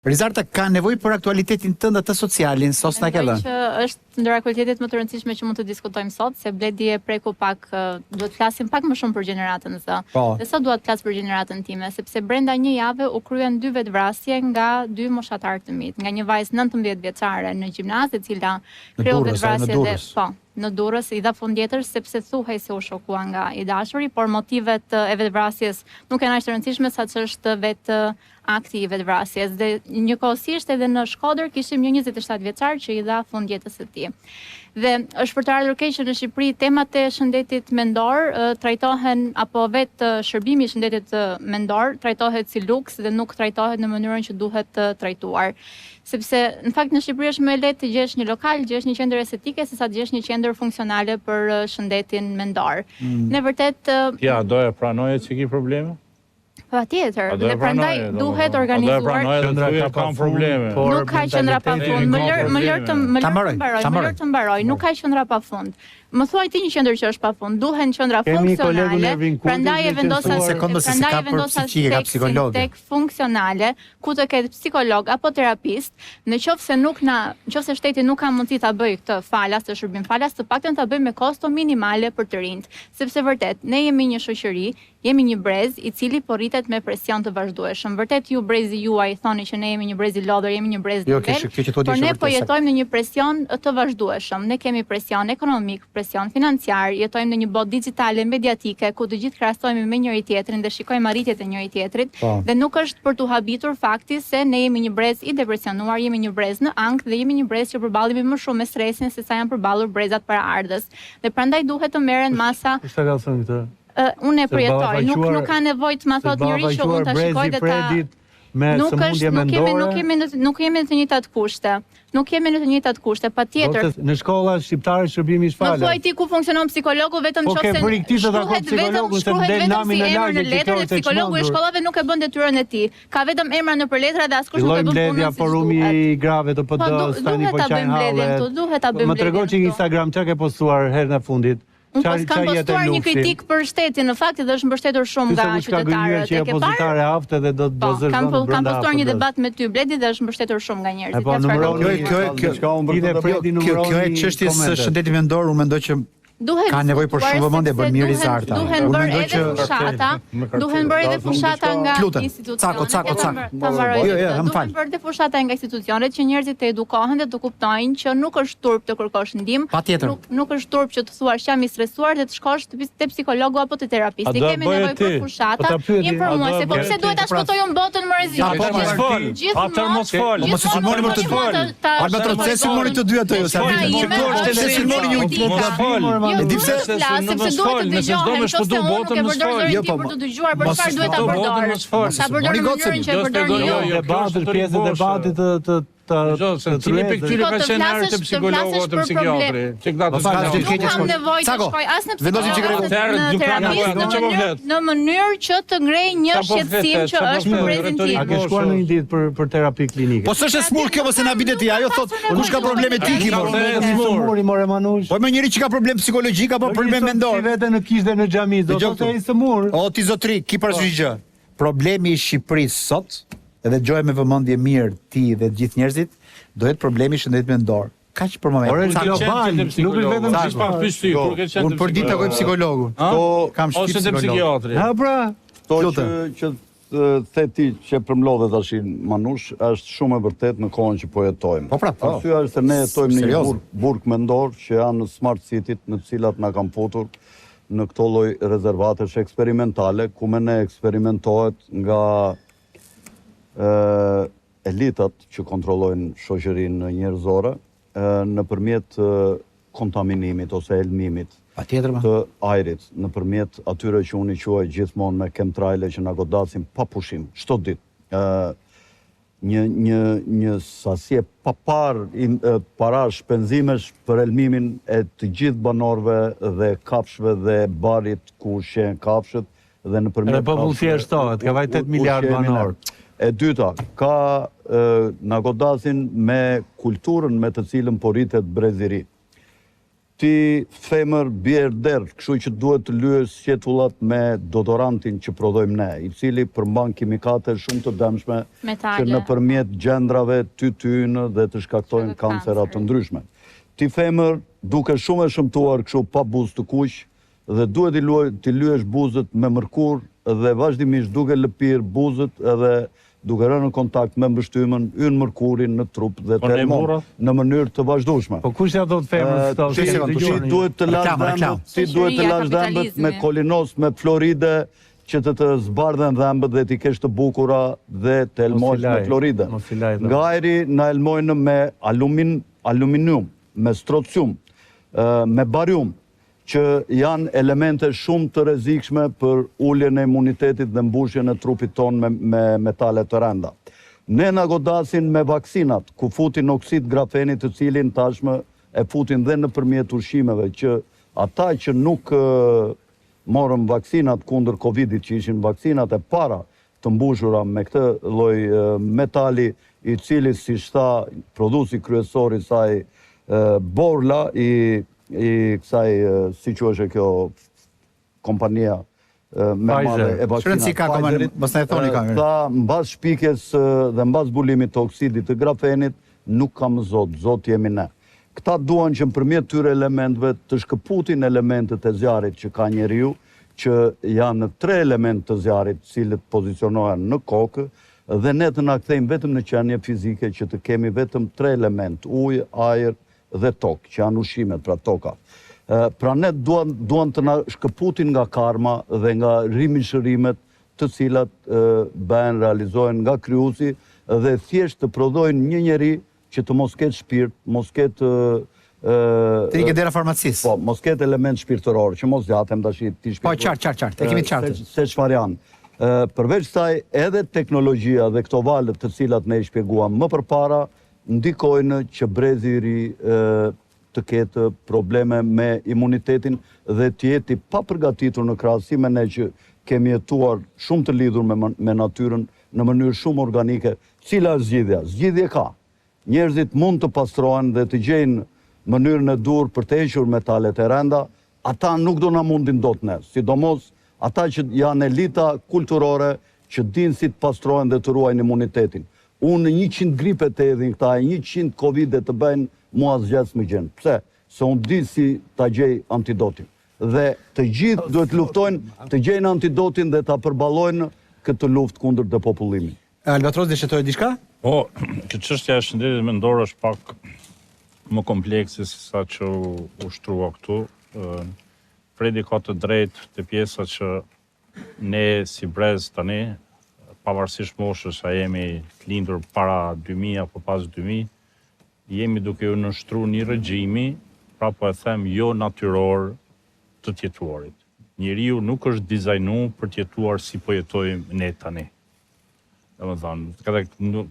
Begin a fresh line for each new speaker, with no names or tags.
Rizarta ka nevojë për aktualitetin tënd atë socialin, sos na ke
dhënë. Mendoj që është ndër aktualitetet më të rëndësishme që mund të diskutojmë sot, se Bledi e preku pak, duhet të flasim pak më shumë për gjeneratën Z. Po. Dhe sot dua të flas për gjeneratën time, sepse brenda një jave u kryen dy vetëvrasje nga dy moshatarë të mi, nga një vajzë 19 vjeçare në gjimnaz, e cila kreu vetëvrasje dhe po, në Durrës i dha fund jetës sepse thuhej se u shokua nga i dashuri, por motivet e vetëvrasjes nuk janë aq të rëndësishme sa ç'është vetë akti i vetëvrasjes dhe njëkohësisht edhe në Shkodër kishim një 27 vjeçar që i dha fund jetës së tij. Dhe është për të ardhur keq që në Shqipëri temat e shëndetit mendor trajtohen apo vetë shërbimi i shëndetit mendor trajtohet si luks dhe nuk trajtohet në mënyrën që duhet të trajtuar. Sepse në fakt në Shqipëri është më e lehtë të gjesh një lokal, të gjesh një qendër estetike sesa të gjesh një qendër funksionale për shëndetin mendor. Mm. Në vërtet
Ti a do e pranoje që ki probleme?
Patjetër, dhe prandaj duhet organizuar.
Do e pranoj edhe qendra ka kam probleme.
Nuk ka qendra pa fund. Më lër, më lër të më lër të mbaroj, më lër të mbaroj. Nuk ka qendra pa fund. Më thuaj ti një qendër që është pa fund. Duhen qendra funksionale. Prandaj e vendosa
prandaj e vendosa
theksin tek funksionale, ku të ketë psikolog apo terapist, në qoftë se nuk na, në qoftë se shteti nuk ka mundësi ta bëjë këtë falas, këtë shërbim falas, të paktën ta bëjë me kosto minimale për të rinjtë. Sepse vërtet, ne jemi një shoqëri Jemi një brez i cili po rritet me presion të vazhdueshëm. Vërtet ju brezi juaj thoni që ne jemi një brez i lodhur, jemi një brez
Jo, dembel, kjo që thua ti
por ne po jetojmë në një presion të vazhdueshëm. Ne kemi presion ekonomik, presion financiar, jetojmë në një botë dixhitale, mediatike, ku të gjithë krahasohemi me njëri-tjetrin dhe shikojmë arritjet e njëri-tjetrit po. dhe nuk është për t'u habitur fakti se ne jemi një brez i depresionuar, jemi një brez në ankth dhe jemi një brez që përballemi më shumë me stresin se sa janë përballur brezat paraardhës. Dhe prandaj duhet të merren masa
Kush ta ka thënë këtë?
Unë e përjetoj, nuk nuk ka nevojë të ma thotë njeri që unë ta shikoj dhe ta
me nuk është,
nuk jemi nuk jemi në nuk jemi në të njëjtat kushte. Nuk jemi në të njëjtat kushte, patjetër.
Në shkolla shqiptare shërbimi është
falas. Më thuaj ti ku funksionon psikologu vetëm
po nëse po ke të takon psikologun
se del nami në lagje në letër dhe psikologu i shkollave nuk e bën detyrën e tij. Ka vetëm emra nëpër letra dhe askush nuk e bën punën
si forumi i grave të PD-s po, tani po qajnë
halle. Duhet ta bëjmë
Më trego çik Instagram çka ke postuar herën e fundit.
Unë po s'kam postuar një kritikë për shtetin, në fakt dhe është mbështetur shumë nga qytetarët.
E ke parë? Aftë dhe do do
po, zësh kam, kam postuar një debat me ty Bledi dhe është mbështetur shumë nga njerëzit.
Po,
kjo kjo kjo kjo kjo e çështjes së shëndetit mendor, unë mendoj që
duhet
ka nevojë për shumë vëmendje bën mirë Rizarta.
Duhen bërë edhe fushata, duhen bërë edhe fushata nga institucionet.
Cako, cako, cako.
Ta mbaroj. Jo, jo, më fal. Duhen bërë edhe fushata nga institucionet që njerëzit të edukohen dhe të kuptojnë që nuk është turp të kërkosh ndihmë.
Patjetër.
Nuk është turp që të thuash jam i stresuar dhe të shkosh te psikologu apo te terapisti. Kemi nevojë për fushata po informuese. Po pse duhet ta shpëtoj unë botën more
zi? Po mos fol. Atëherë mos fol.
Po mos i sulmoni më të dy. Albatros pse sulmoni të dy ato jo? Sa pse sulmoni ju?
Mos fol.
E di pse?
Sepse duhet të dëgjohem, nëse unë nuk e përdor zërin
jo,
tim
po,
për të dëgjuar, për çfarë duhet ta përdor? Ta përdor në mënyrën që e përdorni
ju. Debat është pjesë e debatit të të
të Jo, se cili prej këtyre
ka
qenë
të
herë te psikologu te psikiatri?
Që këta të
s'ka Nuk kam nevojë të shkoj as në psikolog, as në terapist, në mënyrë në mënyrë që të ngrej një shqetësim që është për brezin tim.
A ke shkuar në një ditë për për terapi klinike?
Po s'është e smur kjo mos e na binde ti. Ajo thotë kush ka probleme ti ki
mor. Smuri more Manush.
Po më njeri që ka problem psikologjik apo problem mendor.
Si vete në kishë dhe në xhami, do të thotë ai sëmur.
O ti zotri, ki parasysh një gjë. Problemi i Shqipërisë sot, edhe dëgjoje me vëmendje mirë ti dhe të gjithë njerëzit, do jetë problemi i shëndetit mendor. Kaq për
momentin. Ore është global, nuk është vetëm
si pa pyesi, kur ke
qenë. Unë përditë takoj psikologun.
Po, kam shtëpi ose te psikiatri.
Ha pra,
këto që që the ti që përmblodhe tash Manush, është shumë e vërtetë në kohën që po jetojmë.
Po pra,
po. Arsyeja është se ne jetojmë në një burg, burg mendor që janë smart city-t në të cilat na kanë futur në këto lloj rezervatesh eksperimentale, ku me ne eksperimentohet nga elitat që kontrollojnë shoqërinë njerëzore nëpërmjet kontaminimit ose helmimit
të
ajrit, nëpërmjet atyre që unë i quaj gjithmonë me chemtraile që na godasin pa pushim, çdo ditë. Një një një sasi e paparë parash shpenzimesh për helmimin e të gjithë banorëve dhe kafshëve dhe barit ku ushqehen kafshët dhe
nëpërmjet Edhe popullsia shtohet, ka vajt 8 miliardë banorë.
E dyta, ka na godasin me kulturën me të cilën po rritet brezi i ri. Ti femër bjerë derr, kështu që duhet të lyesh sqetullat me deodorantin që prodhojmë ne, i cili përmban kimikate shumë të dëmshme që nëpërmjet gjëndrave ty të hyjnë dhe të shkaktojnë kancera të ndryshme. Ti femër dukesh shumë e shëmtuar kështu pa buzë të kuq dhe duhet t'i luaj t'i lyesh buzët me mërkur dhe vazhdimisht duke lëpirë buzët edhe duke rënë në kontakt me mbështymën, hyn mërkuri në trup dhe
po
të helmon në mënyrë të vazhdueshme.
Po kush ja thotë femrës këto?
Ti, ti duhet të lash dhëmbët, ti duhet të lash dhëmbët me kolinos, me floride, që të të zbardhen dhëmbët dhe t'i kesh të bukura dhe të helmohesh me floride. Nga ajri na helmojnë me alumin, aluminium, me strocium, me barium, që janë elemente shumë të rrezikshme për uljen e imunitetit dhe mbushjen e trupit tonë me, me metale të rënda. Ne na godasin me vaksinat, ku futin oksid grafeni të cilin tashmë e futin dhe nëpërmjet ushqimeve që ata që nuk morën vaksinat kundër Covidit, që ishin vaksinat e para të mbushura me këtë lloj metali, i cili siç tha prodhuesi kryesor i saj Bourla i i kësaj si quheshe kjo kompania më e madhe e
vaksinave. Ka Pfizerit, mos na e thoni
kamerën. Tha mbas shpikjes dhe mbas zbulimit të oksidit të grafenit nuk ka më zot, zot jemi ne. Këta duan që nëpërmjet këtyre elementëve të shkëputin elementët e zjarrit që ka njeriu, që janë tre elementë të zjarrit, të cilët pozicionohen në kokë dhe ne të na kthejnë vetëm në qenie fizike që të kemi vetëm tre elementë, ujë, ajër dhe tokë, që janë ushqimet, pra toka. Pra ne duan duan të na shkëputin nga karma dhe nga rimishërimet të cilat bëhen realizohen nga krijuesi dhe thjesht të prodhojnë një njeri që të mos ketë shpirt, mos ketë
Të ikë dera farmacisë.
Po, mos ketë element shpirtëror, që mos zgjatem tash ti
shpjegoj. Po, qartë, qartë, qartë. E kemi të
qartë. Se çfarë janë. Përveç kësaj, edhe teknologjia dhe këto valët të cilat ne i shpjeguam më përpara, ndikojnë që brezi i ri të ketë probleme me imunitetin dhe të jetë i papërgatitur në krahasim me ne që kemi jetuar shumë të lidhur me me natyrën në mënyrë shumë organike. Cila është zgjidhja? Zgjidhje ka. Njerëzit mund të pastrohen dhe të gjejnë mënyrën e duhur për të hequr metalet e rënda, ata nuk do na mundin dot ne, sidomos ata që janë elita kulturore që dinë si të pastrohen dhe të ruajnë imunitetin. Unë 100 gripe të hedhin këta e 100 covide të bëjnë, mua asgjë s'më gjen. Pse? Se unë di si ta gjej antidotin. Dhe të gjithë duhet të luftojnë të gjejnë antidotin dhe ta përballojnë këtë luftë kundër depopullimit.
Albatros do të shtoje diçka?
Po, kjo çështja e shëndetit mendor është pak më komplekse se sa që u, u shtrua këtu. Fredi ka të drejtë te pjesa që ne si brez tani, pavarësisht moshës a jemi të lindur para 2000 apo pas 2000, jemi duke iu nënshtru një regjimi, pra po e them jo natyror të të jetuarit. Njeriu nuk është dizajnu për të jetuar si po jetojmë ne tani. Domethënë,